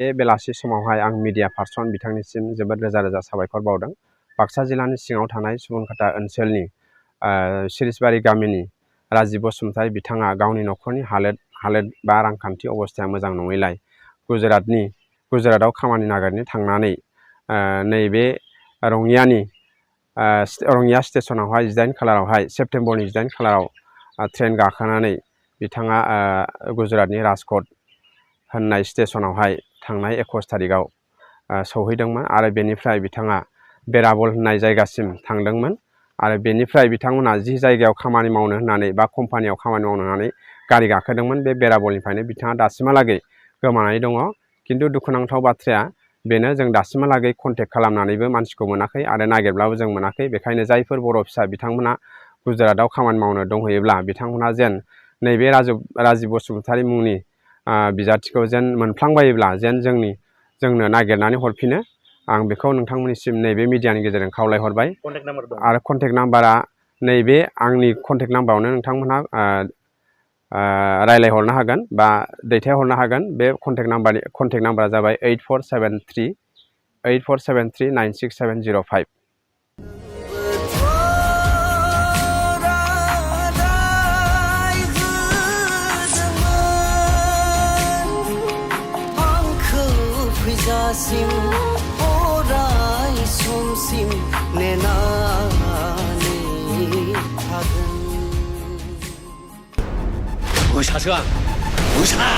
बे बेलासि समावहाय आं मिडिया पार्सन बिथांनिसिम जोबोद रोजा रोजा साबायखर बावदों। बाक्सा जिल्लानि सिङाव थानाय सुबुंखाथा ओनसोलनि सिरिसबारि गामिनि राजिब बसुमतारी बिथाङा गावनि न'खरनि हालोद बा रांखान्थि अबस्थाया मोजां नङैलाय गुजरातआव खामानि नागिरनो थांनानै नैबे रङिया स्टेसनावहाय 18 खालारावहाय सेप्तेम्बरनि 18 खालाराव ट्रेन गाखोनानै बिथाङा गुजरातनि राजकट होननाय स्टेसनावहाय थांनाय 21 तारिखआव सौहैदोंमोन आरो बेनिफ्राय बिथाङा बेराबल होननाय जायगासिम थांदोंमोन आरो बेनिफ्राय बिथांमोना जि जायगायाव खामानि मावनो होननानै बा कम्पानियाव खामानि मावनो होननानै गारि गाखोदोंमोन बे बेराबलनिफ्रायनो बिथाङा दासिमहालागै गोमानानै दङ। खिन्थु दुखुनांथाव बाथ्राया बेनो जों दासिमहालागै कन्टेक्ट खालामनानैबो मानसिखौ मोनाखै आरो नागिरब्लाबो जों मोनाखै। बेखायनो जायफोर बर' फिसा बिथांमोना गुजरातआव खामानि मावनो दंहैयोब्ला बिथांमोना जेन नैबे राजिब बसुमतारी मुंनि बिजाथिखौ जेन मोनफ्लांबायोब्ला जेन जोंनो नागिरनानै हरफिनो आं बेखौ नोंथांमोननिसिम नैबे मिडियानि गेजेरजों खावलायहरबाय। आरो कन्टेक्ट नाम्बारा नैबे आंनि कन्टेक्ट नाम्बारावनो नोंथांमोनहा रायलायहरनो हागोन बा दैथायहरनो हागोन। बे कन्टेक्ट नाम्बारा जाबाय 8473 जासिम अराय समसिम नेनानै थागोन। मोसासो आं मोसा